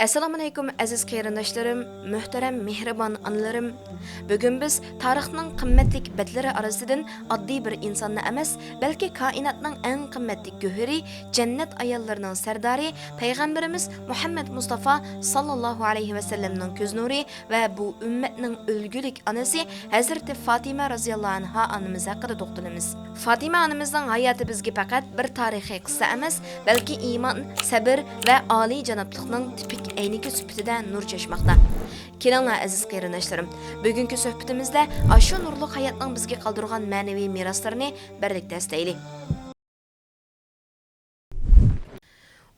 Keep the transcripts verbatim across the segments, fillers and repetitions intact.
ئەسسالامۇئەلەيكۇم، ئەزىز قېرىنداشلىرىم، مۆھتەرەم مېھرىبان ئانىلىرىم! بۈگۈن بىز تارىخنىڭ قىممەتلىك بەتلىرى ئارىسىدىن ئاددىي بىر ئىنساننى ئەمەس، بەلكى كائىناتنىڭ ئەڭ قىممەتلىك گۆھىرى، جەننەت ئاياللىرىنىڭ سەردارى، پەيغەمبىرىمىز مۇھەممەد مۇستافا ساللاللاھۇ ئەلەيھى ۋەسەللەمنىڭ كۆز نۇرى ۋە بۇ ئۈممەتنىڭ ئۈلگىلىك ئانىسى ھەزرىتى فاتىمە رازىياللاھۇ ئەنھا ئانىمىز ھەققىدە توختىلىمىز. فاتىمە ئانىمىزنىڭ ھاياتى بىزگە پەقەت بىر تارىخىي قىسسە ئەمەس، بەلكى ئىمان، سەبر ۋە ئالىيجانابلىقنىڭ تىپىك ئەينىكى سۈپىتىدە نۇر چاچماقتا. كېلىڭلار، ئەزىز قېرىنداشلىرىم، بۈگۈنكى سۆھبىتىمىزدە ئاشۇ نۇرلۇق ھاياتنىڭ بىزگە قالدۇرغان مەنىۋى مىراسلىرىنى بىرلىكتە ئەسلەيلى.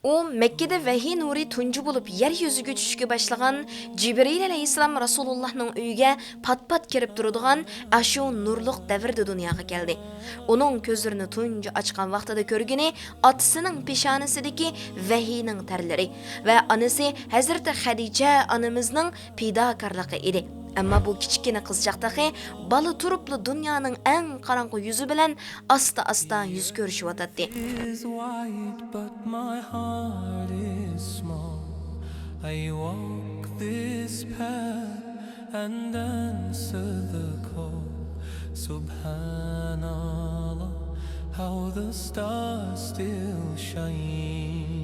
ئۇ مەككىدە ۋەھىي نۇرى تۇنجى بولۇپ يەر يۈزىگە چۈشۈشكە باشلىغان، جىبرىل ئەلەيھىسسالام رەسۇلۇللاھنىڭ ئۆيىگە پات-پات كىرىپ تۇرىدىغان ئاشۇ نۇرلۇق دەۋردە دۇنياغا كەلدى. ئۇنىڭ كۆزلىرىنى تۇنجى ئاچقان ۋاقتىدا كۆرگىنى ئاتىسىنىڭ پېشانىسىدىكى ۋەھىينىڭ تەرلىرى ۋە ئانىسى ھەزرىتى خەدىچە ئانىمىزنىڭ پىداكارلىقى ئىدى. ئەمما بۇ كىچىككىنە قىزچاق تېخى بالا تۇرۇپلا دۇنيانىڭ ئەڭ قاراڭغۇ يۈزى بىلەن ئاستا-ئاستا يۈز كۆرۈشۈۋاتاتتى. Is wide, but my heart is small. I walk this path and answer the call. Subhanallah, how the stars still shine.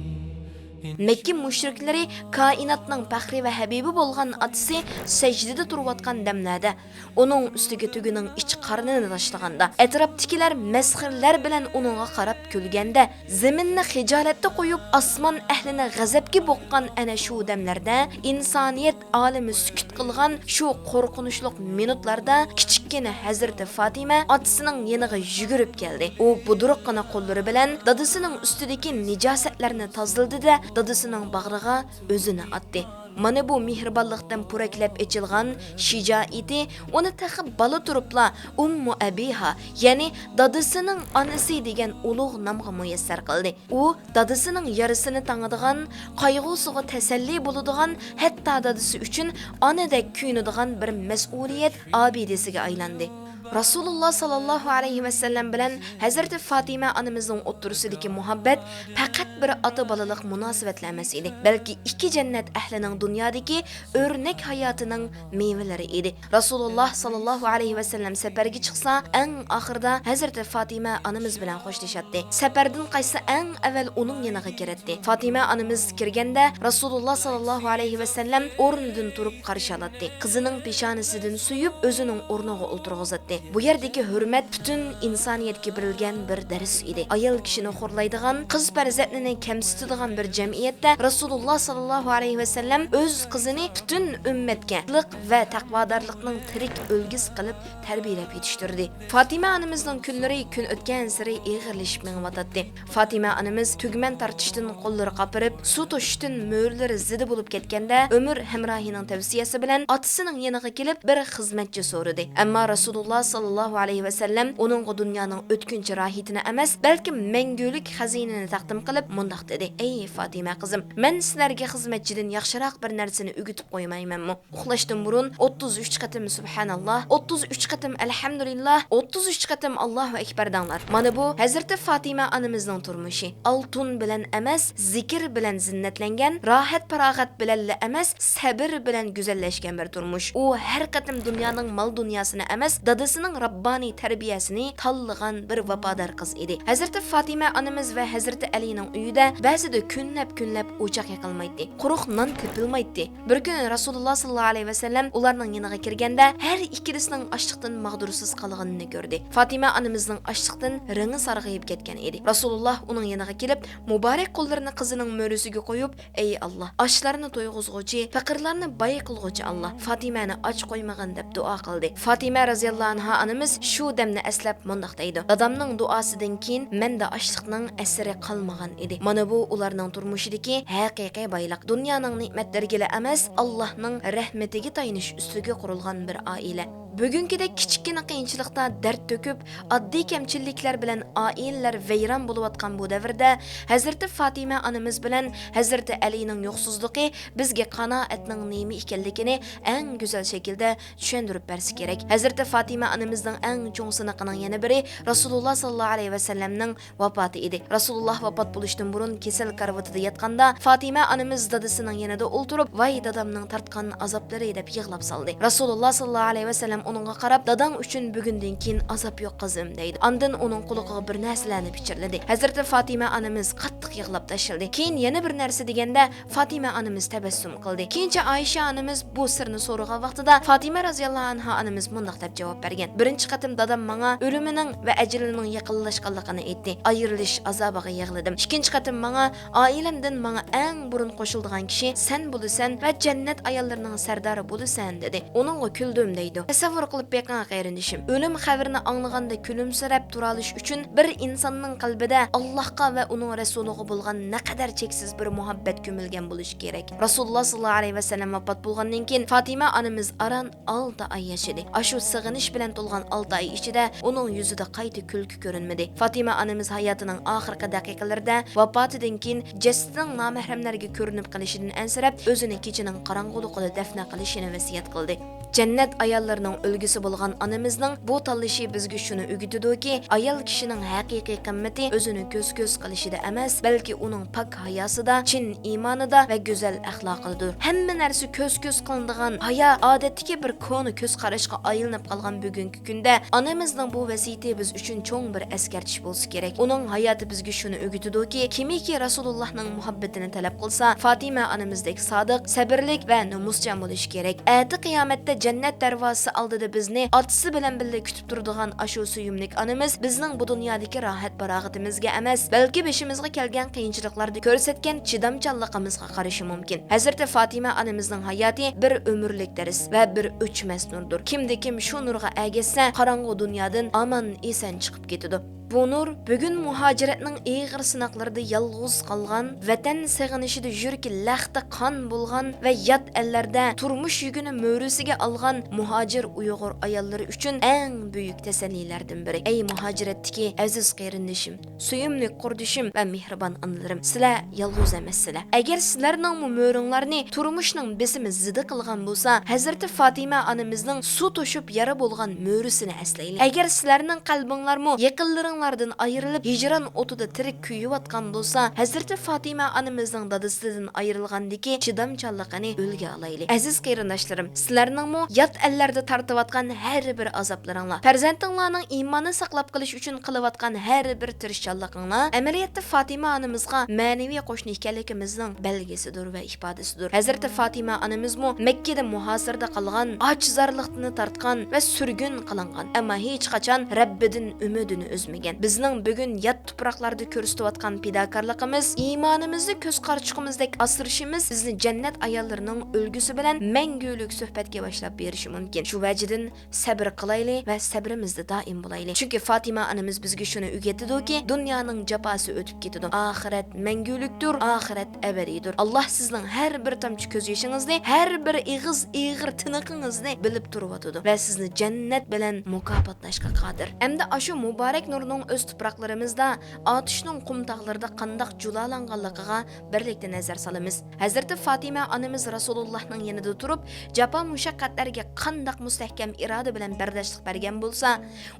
مەككە مۇشرىكلىرى كائىناتنىڭ پەخرى ۋە ھەبىبى بولغان ئاتىسى سەجدىدە تۇرۇۋاتقان دەملەردە، ئۇنىڭ ئۈستىگە تۆگىنىڭ ئىچ قارنىنى تاشلىغاندا، ئەتراپتىكىلەر مەسخىرىلەر بىلەن ئۇنىڭغا قاراپ كۈلگەندە، زېمىننى خىجالەتتە قويۇپ، ئاسمان ئەھلىنى غەزەپكە بوغقان ئەنە شۇ دەملەردە، ئىنسانىيەت ئالىمى سۈكۈت قىلغان شۇ قورقۇنچلۇق مىنۇتلاردا كىچىككىنە ھەزرىتى فاتىمە ئاتىسىنىڭ يېنىغا يۈگۈرۈپ كەلدى. ئۇ بۇدرۇققىنا قوللىرى بىلەن دادىسىنىڭ ئۈستىدىكى نىجاسەتلەرنى تازىلىدى-دە، دادىسىنىڭ باغرىغا ئۆزىنى ئاتتى. مانا بۇ مېھرىبانلىقتىن پۇرەكلەپ ئېچىلغان شىجائىتى ئۇنى تېخى بالا تۇرۇپلا ئۇممۇ ئەبىھا، يەنى دادىسىنىڭ ئانىسى دېگەن ئۇلۇغ نامغا مۇيەسسەر قىلدى. ئۇ دادىسىنىڭ يارىسىنى تاڭىدىغان، قايغۇسىغا تەسەللى بولىدىغان، ھەتتا دادىسى ئۈچۈن ئانىدەك كۆيۈنىدىغان بىر مەسئۇلىيەت ئابىدىسىگە ئايلاندى. رەسۇلۇللا ساللاللاھۇ ئەلەيھى ۋەسەللەم بىلەن ھەزرىتى فاتىمە ئانىمىزنىڭ ئوتتۇرىسىدىكى مۇھەببەت پەقەت بىر ئاتا-بالىلىق مۇناسىۋەتلا ئەمەس ئىدى، بەلكى ئىككى جەننەت ئەھلىنىڭ دۇنيادىكى ئۆرنەك ھاياتىنىڭ مېۋىلىرى ئىدى. رەسۇلۇللا ساللاللاھۇ ئەلەيھى ۋەسەللەم سەپەرگە چىقسا، ئەڭ ئاخىرىدا ھەزرىتى فاتىمە ئانىمىز بىلەن خوشلىشاتتى. سەپەردىن قايتسا، ئەڭ ئەۋۋەل ئۇنىڭ يېنىغا كىرەتتى. فاتىمە ئانىمىز كىرگەندە، رەسۇلۇللا ساللاللاھۇ ئەلەيھى ۋەسەللەم ئورنىدىن تۇرۇپ قارشى ئالاتتى. قىزىنىڭ پېشانىسىدىن سۆيۈپ، ئۆزىنىڭ ئورنىغا ئولتۇرغۇزاتتى. بۇ يەردىكى ھۆرمەت پۈتۈن ئىنسانىيەتكە بېرىلگەن بىر دەرس ئىدى. ئايال كىشىنى خورلايدىغان، قىز پەرزەنتىنى كەمسىتىدىغان بىر جەمئىيەتتە رەسۇلۇللا ساللاللاھۇ ئەلەيھى ۋەسەللەم ئۆز قىزىنى پۈتۈن ئۈممەتكە ئىسلاملىق ۋە تەقۋادارلىقنىڭ تىرىك ئۈلگىسى قىلىپ تەربىيەلەپ يېتىشتۈردى. فاتىمە ئانىمىزنىڭ كۈنلىرى كۈن ئۆتكەنسېرى ئېغىرلىشىپ مېڭىۋاتاتتى. فاتىمە ئانىمىز تۈگمەن تارتىشتىن قوللىرى قاپىرىپ، سۇ توشۇشتىن مۈرىلىرى زىدە بولۇپ كەتكەندە، ئۆمۈر ھەمراھىنىڭ تەۋسىيەسى بىلەن ئاتىسىنىڭ يېنىغا كېلىپ، بىر خىزمەتچى سورىدى. ئەمما رەسۇلۇللا ساللاللاھۇ ئەلەيھى ۋەسەللەم ئۇنىڭغا دۇنيانىڭ ئۆتكۈنچى راھىتىنى ئەمەس، بەلكى مەڭگۈلۈك خەزىنىنى تەقدىم قىلىپ، مۇنداق دېدى: «ئەي فاتىمە قىزىم، مەن سىلەرگە خىزمەتچىدىن ياخشىراق بىر نەرسىنى ئۆگىتىپ قويمايمەنمۇ؟ ئۇخلاشتىن بۇرۇن ئوتتۇز ئۈچ قېتىم سۇبھاناللا، ئوتتۇز ئۈچ قېتىم ئەلھەمدۇلىللا، ئوتتۇز ئۈچ قېتىم ئاللاھۇ ئەكبەر دەڭلار.» مانا بۇ ھەزرىتى فاتىمە ئانىمىزنىڭ تۇرمۇشى. ئالتۇن بىلەن ئەمەس، زىكىر بىلەن زىننەتلەنگەن، راھەت-پاراغەت بىلەنلا ئەمەس، سەبر بىلەن گۈزەللەشكەن بىر تۇرمۇش. ئۇ ھەر قېتىم دۇنيانىڭ مال-دۇنياسىنى ئەمەس، دادىسىنىڭ راببانىي تەربىيەسىنى تاللىغان بىر ۋاپادار قىز ئىدى. ھەزرىتى فاتىمە ئانىمىز ۋە ھەزرىتى ئەلىنىڭ ئۆيىدە بەزىدە كۈنلەپ-كۈنلەپ ئوچاق يېقىلمايتتى. قۇرۇق نان تېپىلمايتتى. بىر كۈنى رەسۇلۇللا ساللاللاھۇ ئەلەيھى ۋەسەللەم ئۇلارنىڭ يېنىغا كىرگەندە، ھەر ئىككىلىسىنىڭ ئاچلىقتىن ماغدۇرسىز قالغىنىنى كۆردى. فاتىمە ئانىمىزنىڭ ئاچلىقتىن رېڭى سارغىيىپ كەتكەن ئىدى. رەسۇلۇللا ئۇنىڭ يېنىغا كېلىپ، مۇبارەك قوللىرىنى قىزىنىڭ مۈرىسىگە قويۇپ، «ئەي ئاللا، ئاچلارنى تويغۇزغۇچى، پېقىرلارنى باي قىلغۇچى ئاللا، فاتىمەنى ئاچ قويمىغىن» دەپ دۇئا قىلدى. فاتىمە رەزىياللاھۇ ئەنھا ئانىمىز شۇ دەمنى ئەسلەپ مۇنداق دەيدۇ: «دادامنىڭ دۇئاسىدىن كېيىن مەندە ئاچلىقنىڭ ئەسىرى قالمىغان ئىدى.» مانا بۇ ئۇلارنىڭ تۇرمۇشىدىكى ھەقىقىي بايلىق. دۇنيانىڭ نېمەتلىرىگىلا ئەمەس، ئاللاھنىڭ رەھمىتىگە تايىنىش ئۈستىگە قۇرۇلغان بىر ئائىلە. بۈگۈنكىدەك كىچىككىنە قىيىنچىلىقتا دەرد تۆكۈپ، ئاددىي كەمچىلىكلەر بىلەن ئائىلىلەر ۋەيران بولۇۋاتقان بۇ دەۋردە، ھەزرىتى فاتىمە ئانىمىز بىلەن ھەزرىتى ئەلىنىڭ يوقسۇزلۇقى بىزگە قانائەتنىڭ نېمە ئىكەنلىكىنى ئەڭ گۈزەل شەكىلدە چۈشەندۈرۈپ بەرسە كېرەك. ھەزرىتى فاتىمە ئانىمىزنىڭ ئەڭ چوڭ سىنىقىنىڭ يەنە بىرى رەسۇلۇللا ساللاللاھۇ ئەلەيھى ۋەسەللەمنىڭ ۋاپاتى ئىدى. رەسۇلۇللا ۋاپات بولۇشتىن بۇرۇن كېسەل كارىۋىتىدا ياتقاندا، فاتىمە ئانىمىز دادىسىنىڭ يېنىدا ئولتۇرۇپ، ۋاي دادامنىڭ تارتقان ئازابلىرى دەپ يىغلاپ سالدى. رەسۇلۇللا ساللاللاھۇ ئەلەيھى ۋەسەللەم ئۇنىڭغا قاراپ، داداڭ ئۈچۈن بۈگۈندىن كېيىن ئازاب يوق قىزىم دەيدۇ. ئاندىن ئۇنىڭ قۇلىقىغا بىر نەرسىلەرنى پىچىرلىدى. ھەزرىتى فاتىمە ئانىمىز قاتتىق يىغلاپ تاشلىدى. كېيىن يەنە بىر نەرسە دېگەندە، فاتىمە ئانىمىز تەبەسسۇم قىلدى. كېيىنچە ئائىشە ئانىمىز بۇ سىرنى سورىغان ۋاقتىدا فاتىمە رازىياللاھۇ ئەنھا ئانىمىز مۇنداق دەپ جاۋاب بەرگەن: بىرىنچى قېتىم دادام ماڭا ئۆلۈمىنىڭ ۋە ئەجىلىنىڭ يېقىنلاشقانلىقىنى ئېيتتى. ئايرىلىش ئازابىغا يىغلىدىم. ئىككىنچى قېتىم ماڭا ئائىلەمدىن ماڭا ئەڭ بۇرۇن قوشۇلىدىغان كىشى سەن بولىسەن ۋە جەننەت ئاياللىرىنىڭ سەردارى بولىسەن دېدى. ئۇنىڭغا كۈلدۈم دەيدۇ. تەسەۋۋۇر قىلىپ بېقىڭ قېرىندىشىم، ئۆلۈم خەۋىرىنى ئاڭلىغاندا كۈلۈمسىرەپ تۇرالىش ئۈچۈن بىر ئىنساننىڭ قەلبىدە ئاللاھقا ۋە ئۇنىڭ رەسۇلىغا بولغان نەقەدەر چەكسىز بىر مۇھەببەت كۆمۈلگەن بولۇشى كېرەك. رەسۇلۇللا ساللاللاھۇ ئەلەيھى ۋەسەللەم ۋاپات بولغاندىن كېيىن فاتىمە ئانىمىز ئاران ئالتە ئاي ياشىدى. ئاشۇ سېغىنىش بىلەن تولغان ئالتە ئاي ئىچىدە ئۇنىڭ يۈزىدە قايتا كۈلكە كۆرۈنمىدى. فاتىمە ئانىمىز ھاياتىنىڭ ئاخىرقى دەقىقىلىرىدە ۋاپاتىدىن كېيىن جەسىتىنىڭ نامەھرەملەرگە كۆرۈنۈپ قېلىشىدىن ئەنسىرەپ، ئۆزىنى كېچىنىڭ قاراڭغۇلۇقىدا دەپنە قىلىشىنى ۋەسىيەت قىلدى. جەننەت ئاياللىرىنىڭ ئۈلگىسى بولغان ئانىمىزنىڭ بۇ تاللىشى بىزگە شۇنى ئۆگىتىدۇكى، ئايال كىشىنىڭ ھەقىقىي قىممىتى ئۆزىنى كۆز-كۆز قىلىشىدا ئەمەس، بەلكى ئۇنىڭ پاك ھاياسىدا، چىن ئىمانىدا ۋە گۈزەل ئەخلاقىدىدۇر. ھەممە نەرسە كۆز-كۆز قىلىنىدىغان ھايا ئادەتتىكى بىر كونا كۆز قاراشقا ئايلىنىپ قالغان بۈگۈنكى كۈندە ئانىمىزنىڭ بۇ ۋەسىيىتى بىز ئۈچۈن چوڭ بىر ئەسكەرتىش بولسا كېرەك. ئۇنىڭ ھاياتى بىزگە شۇنى ئۆگىتىدۇكى، كىمكى رەسۇلۇللاھنىڭ مۇھەببىتىنى تەلەپ قىلسا، فاتىمە ئانىمىزدەك سادىق، سەبىرلىك ۋە نومۇسچان بولۇشى كېرەك. ئەتە قىيامەتتە جەننەت دەرۋازىسى ئالدىدا بىزنى ئاتىسى بىلەن بىللە كۈتۈپ تۇرىدىغان ئاشۇ سۆيۈملۈك ئانىمىز بىزنىڭ بۇ دۇنيادىكى راھەت-پاراغىتىمىزگە ئەمەس، بەلكى بېشىمىزغا كەلگەن قىيىنچىلىقلاردا كۆرسەتكەن چىدامچانلىقىمىزغا قارىشى مۇمكىن. ھەزرىتى فاتىمە ئانىمىزنىڭ ھاياتى بىر ئۆمۈرلۈك دەرس ۋە بىر ئۆچمەس نۇردۇر. كىمدە كىم شۇ نۇرغا ئەگەشسە، قاراڭغۇ دۇنيادىن ئامان-ئېسەن چىقىپ كېتىدۇ. بۇ نۇر بۈگۈن مۇھاجىرەتنىڭ ئېغىر سىناقلىرىدا يالغۇز قالغان، ۋەتەن سېغىنىشىدا يۈرىكى لەختە قان بولغان ۋە يات ئەللەردە تۇرمۇش يۈكىنى مۈرىسىگە ئالغان مۇھاجىر ئۇيغۇر ئاياللىرى ئۈچۈن ئەڭ بۈيۈك تەسەللىلەردىن بىرى. ئەي مۇھاجىرەتتىكى ئەزىز قېرىندىشىم، سۆيۈملۈك قۇردىشىم ۋە مېھرىبان ئانىلىرىم، سىلەر يالغۇز ئەمەسسىلەر. ئەگەر سىلەرنىڭمۇ مۈرىڭلارنى تۇرمۇشنىڭ بېسىمى زىدى قىلغان بولسا، ھەزرىتى فاتىمە ئانىمىزنىڭ سۇ توشۇپ يارا بولغان مۈرىسىنى ئەسلەيلى. ئەگەر سىلەرنىڭ قەلبىڭلارمۇ يېقىنلىرىڭلاردىن ئايرىلىپ، ھىجران ئوتىدا تىرىك كۆيۈۋاتقان بولسا، ھەزرىتى فاتىمە ئانىمىزنىڭ دادىسىدىن ئايرىلغاندىكى چىدامچانلىقىنى ئۈلگە ئالايلى. ئەزىز قېرىنداشلىرىم، سىلەرنىڭمۇ يات ئەللەردە تارتىۋاتقان ھەر بىر ئازابلىرىڭلار، پەرزەنتىڭلارنىڭ ئىمانىنى ساقلاپ قېلىش ئۈچۈن قىلىۋاتقان ھەر بىر تىرىشچانلىقىڭلار ئەمەلىيەتتە فاتىمە ئانىمىزغا مەنىۋى قوشنا ئىكەنلىكىمىزنىڭ بەلگىسىدۇر ۋە ئىپادىسىدۇر. ھەزرىتى فاتىمە ئانىمىزمۇ مەككىدە مۇھاسىرىدە قالغان، ئاچ-زارلىقتىن تارتقان ۋە سۈرگۈن قىلىنغان، ئەمما ھېچقاچان رەببىدىن ئۈمىدىنى ئۈزمىگەن. بىزنىڭ بۈگۈن يات تۇپراقلاردا كۆرسىتىۋاتقان پىداكارلىقىمىز، ئىمانىمىزنى كۆز قارىچۇقىمىزدەك ئاسرىشىمىز بىزنى جەننەت ئاياللىرىنىڭ ئۈلگىسى بىلەن مەڭگۈلۈك سۆھبەتكە باشلاپ بېرىشى مۇمكىن. شۇ ۋەجىدىن سەبرى قىلايلى ۋە سەبرىمىزدە دائىم بولايلى. چۈنكى فاتىمە ئانىمىز بىزگە شۇنى ئۆگىتىدۇكى، دۇنيانىڭ جاپاسى ئۆتۈپ كېتىدۇ. ئاخىرەت مەڭگۈلۈكتۇر، ئاخىرەت ئەبەدىيدۇر. ئاللاھ سىزنىڭ ھەر بىر تامچە كۆز يېشىڭىزنى، ھەر بىر ئېغىز ئېغىر تىنىقىڭىزنى بىلىپ تۇرۇۋاتىدۇ ۋە سىزنى جەننەت بىلەن مۇكاپاتلاشقا قادىر. ئەمدى ئاشۇ مۇبارەك نۇرنىڭ ئۆز تۇپراقلىرىمىزدا، ئاتۇشنىڭ قۇم تاغلىرىدا قانداق جۇلالانغانلىقىغا بىرلىكتە نەزەر سالىمىز. ھەزرىتى فاتىمە ئانىمىز رەسۇلۇللاھنىڭ يېنىدا تۇرۇپ، جاپا مۇشەققەتلەرگە قانداق مۇستەھكەم ئىرادە بىلەن بەرداشلىق بەرگەن بولسا،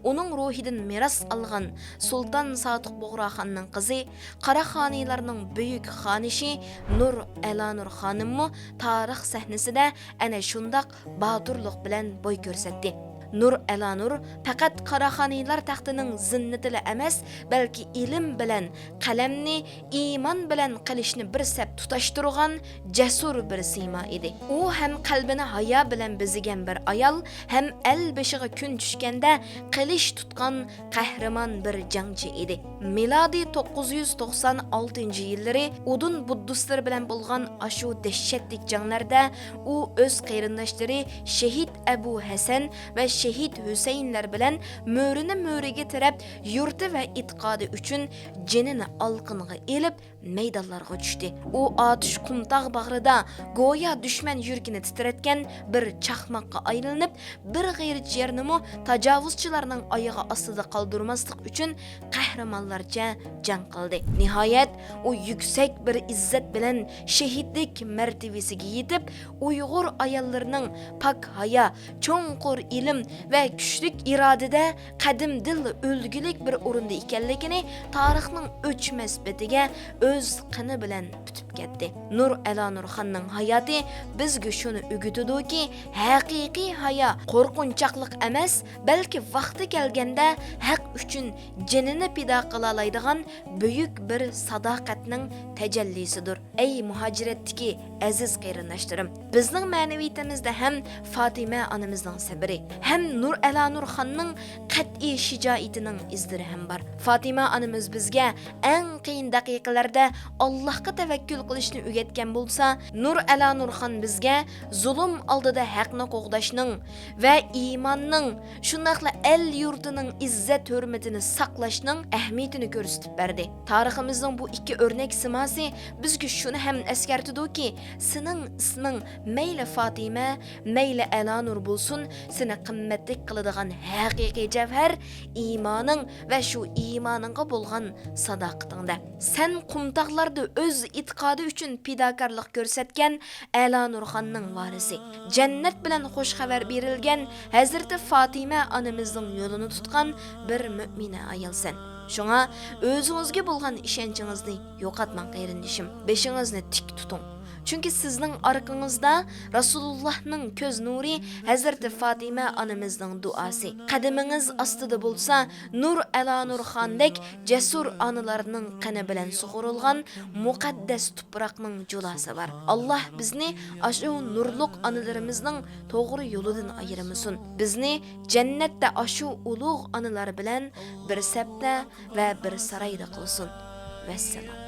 ئۇنىڭ روھىدىن مىراس ئالغان سۇلتان سادىق بۇغراخاننىڭ قىزى، قاراخانىيلارنىڭ بۈيۈك خانىشى نۇر ئەلانۇر خانىممۇ تارىخ سەھنىسىدە ئەنە شۇنداق باتۇرلۇق بىلەن بوي كۆرسەتتى. نۇر ئەلانۇر پەقەت قاراخانىيلار تەختىنىڭ زىننىتىلا ئەمەس، بەلكى ئىلىم بىلەن قەلەمنى، ئىمان بىلەن قىلىچنى بىر سەپ تۇتاشتۇرغان جەسۇر بىر سىيما ئىدى. ئۇ ھەم قەلبىنى ھايا بىلەن بېزىگەن بىر ئايال، ھەم ئەل بېشىغا كۈن چۈشكەندە قىلىچ تۇتقان قەھرىمان بىر جەڭچى ئىدى. مىلادىي توققۇز يۈز توقسان ئالتىنچى يىللىرى ئۇدۇن بۇددىستلىرى بىلەن بولغان ئاشۇ دەھشەتلىك جەڭلەردە ئۇ ئۆز قېرىنداشلىرى شېھىت ئەبۇ ھەسەن ۋە شېھىت ھۈسەيىنلەر بىلەن مۈرىنى مۈرىگە تىرەپ، يۇرتى ۋە ئېتىقادى ئۈچۈن جېنىنى ئالقىنغا ئېلىپ، مەيدانلارغا چۈشتى. ئۇ ئاتۇش قۇمتاغ باغرىدا گويا دۈشمەن يۈرىكىنى تىترەتكەن بىر چاقماققا ئايلىنىپ، بىر غېرىچ يەرنىمۇ تاجاۋۇزچىلارنىڭ ئايىغى ئاستىدا قالدۇرماسلىق ئۈچۈن قەھرىمانلارچە جەڭ قىلدى. نىھايەت، ئۇ يۈكسەك بىر ئىززەت بىلەن شېھىتلىك مەرتىۋىسىگە يېتىپ، ئۇيغۇر ئاياللىرىنىڭ پاك ھايا، چوڭقۇر ئىلىم ۋە كۈچلۈك ئىرادىدە قەدىمدىن ئۈلگىلىك بىر ئورۇندا ئىكەنلىكىنى تارىخنىڭ ئۆچمەس بېتىگە ئۆز قېنى بىلەن پۈتۈپ كەتتى. نۇر ئەلانۇرخاننىڭ ھاياتى بىزگە شۇنى ئۆگىتىدۇكى، ھەقىقىي ھايا قورقۇنچاقلىق ئەمەس، بەلكى ۋاقتى كەلگەندە ھەق ئۈچۈن جېنىنى پىدا قىلالايدىغان بۈيۈك بىر ساداقەتنىڭ تەجەللىسىدۇر. ئەي مۇھاجىرەتتىكى ئەزىز قېرىنداشلىرىم، بىزنىڭ مەنىۋىيىتىمىزدە ھەم فاتىمە ئانىمىزنىڭ سەبرى، ھەم نۇر ئەلانۇرخاننىڭ قەتئىي شىجائىتىنىڭ ئىزلىرى ھەم بار. فاتىمە ئانىمىز بىزگە ئەڭ قىيىن دەقىقىلەردە ئاللاھقا تەۋەككۈل قىلىشنى ئۆگەتكەن بولسا، نۇر ئەلانۇرخان بىزگە زۇلۇم ئالدىدا ھەقنى قوغداشنىڭ ۋە ئىماننىڭ، شۇنداقلا ئەل يۇرتىنىڭ ئىززەت ھۆرمىتىنى ساقلاشنىڭ ئەھمىيىتىنى كۆرسىتىپ بەردى. تارىخىمىزنىڭ بۇ ئىككى ئۆرنەك سىماسى بىزگە شۇنى ھەم ئەسكەرتىدۇكى، سېنىڭ ئىسمىڭ مەيلى فاتىمە، مەيلى ئەلانۇر بولسۇن، سېنى قىممەتلىك قىلىدىغان ھەقىقىي جەۋھەر ئىمانىڭ ۋە شۇ ئىمانىڭغا بولغان ساداقىتىڭدە. سەن قۇمتاغلاردا ئۆز ئېتىقادى ئۈچۈن پىداكارلىق كۆرسەتكەن ئەلانۇرخاننىڭ ۋارىسى، جەننەت بىلەن خۇش خەۋەر بېرىلگەن ھەزرىتى فاتىمە ئانىمىزنىڭ يولىنى تۇتقان بىر مۆمىنە ئايالسەن. شۇڭا ئۆزىڭىزگە بولغان ئىشەنچىڭىزنى يوقاتماڭ، قېرىندىشىم. بېشىڭىزنى تىك تۇتۇڭ. چۈنكى سىزنىڭ ئارقىڭىزدا رەسۇلۇللاھنىڭ كۆز نۇرى ھەزرىتى فاتىمە ئانىمىزنىڭ دۇئاسى، قەدىمىڭىز ئاستىدا بولسا نۇر ئەلانۇرخاندەك جەسۇر ئانىلارنىڭ قېنى بىلەن سۇغۇرۇلغان مۇقەددەس تۇپراقنىڭ جۇلاسى بار. ئاللاھ بىزنى ئاشۇ نۇرلۇق ئانىلىرىمىزنىڭ توغرا يولىدىن ئايرىمىسۇن. بىزنى جەننەتتە ئاشۇ ئۇلۇغ ئانىلار بىلەن بىر سەپتە ۋە بىر سارايدا قىلسۇن. ۋەسسالام.